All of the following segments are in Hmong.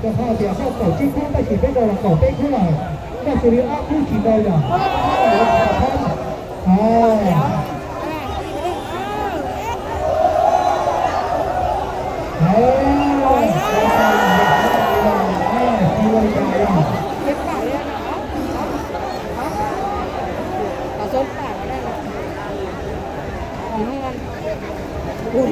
Koj ho tias hauj kaum tsib khub tab sis peb tau los kaum peb khub lawm, koj xws li ob khub tsis tau yom. Mob no. Ub,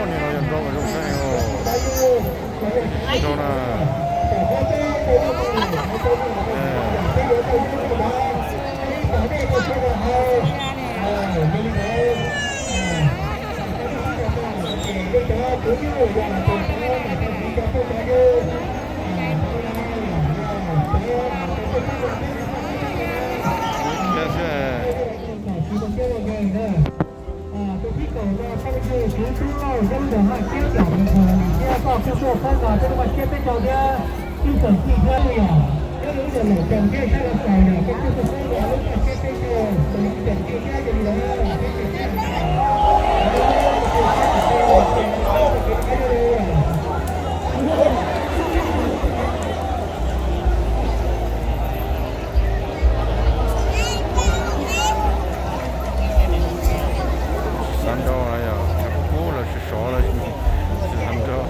niag no yog nrau zoo saib os. Nrau na. Tus thib kaum no phooj ywg Tswv Tub Lauj, nyob lub zos Maj Kiab Tiam Lis Nthus thiab koj kuj tuaj pab tau peb lub Maj Kiab peb rau thiab ib txwm tij thiab yom. Nyob lub zos Loos Toos thiab sab Los Xaus yom, koj kuj tuaj pab tau lub Maj Kiab peb rau ib txwm tij thiab yog li ntawd peb tseem Xav nrau yog kub los sov sov los tsis xav nrau.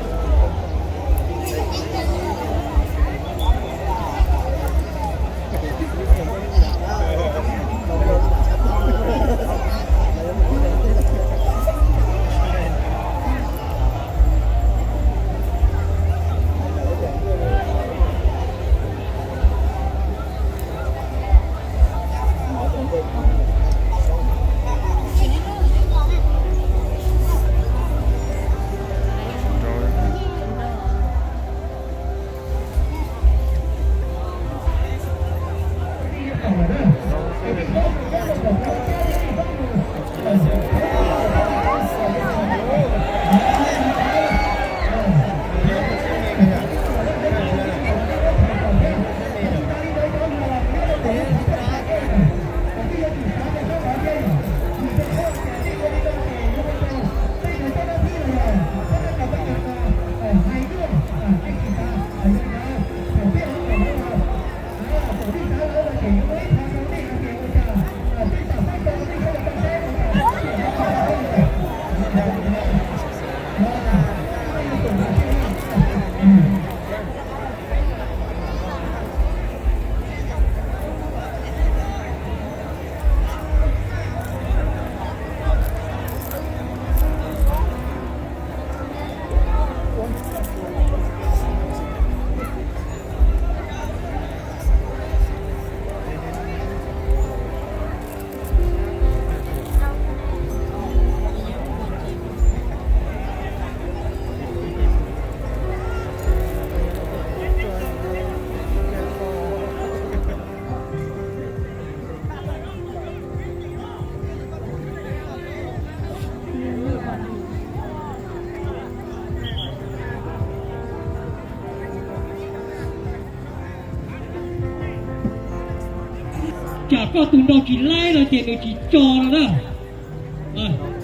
Koj tus nraug tsis laib no ces nws tsis tso no na.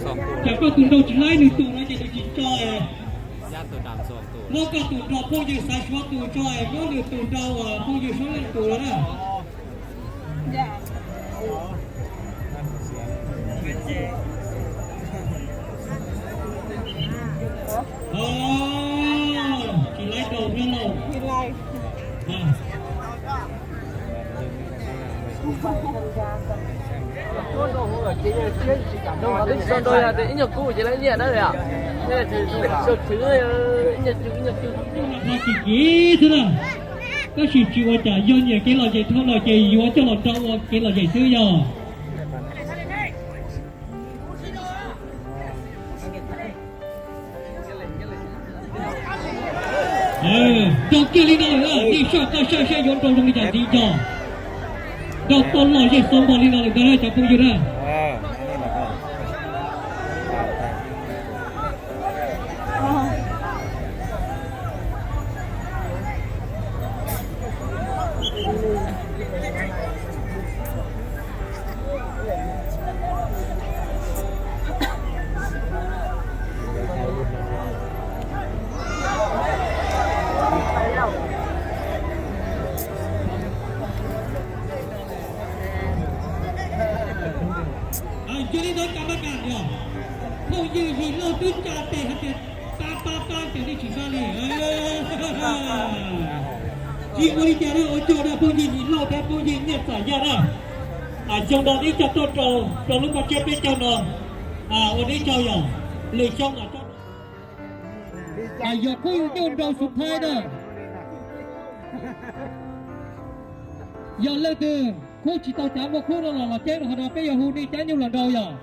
Tsam koj tus nraug tsis laib nws tus no ces nws tsis tso. Muab koj tus nraug phooj ywg Xaiv Suav tus tso es muab nws tus nraug phooj ywg Suav Leej tus no na. Tsis laib rau thiab lauj. Ib nyuag kub ces lawv nyiaj na. Ib nyuag kub, ib nyuag kub. Tsis kiv xwb na. Tab sis tsis ua cas, yog nyiam kev lom zem dhau lawm ces yuav coj los rau ua kev lom zem xwb yog. Rau kiag li no lawm, nej soj qab saib seb yuav rau zoo li cas ntxiv cog. Rau tau lom zem xaus npaum li no lawm ntag cov phooj ywg na. Yog li ntawd kam maj kam yog phooj ywg Yim Lauj twb tsa tes hais tias pab pab pab ces nej tsis faj li. Tsis ua li cas na, ua tsaug rau phooj ywg Yim Lauj thiab phooj ywg Nyiaj Txam Yaj na. Xyoo no neb coj tuaj rau rau lub koj tsiab peb caug no ua neb tsaug yog lwm xyoo mas tso. Yog khub nyuj nraug xub phaib na. Yog leej twg khub tsis tau cav muaj khub no los los teb rau hauv no peb yuav hu nej cab nyuj los nraug yog.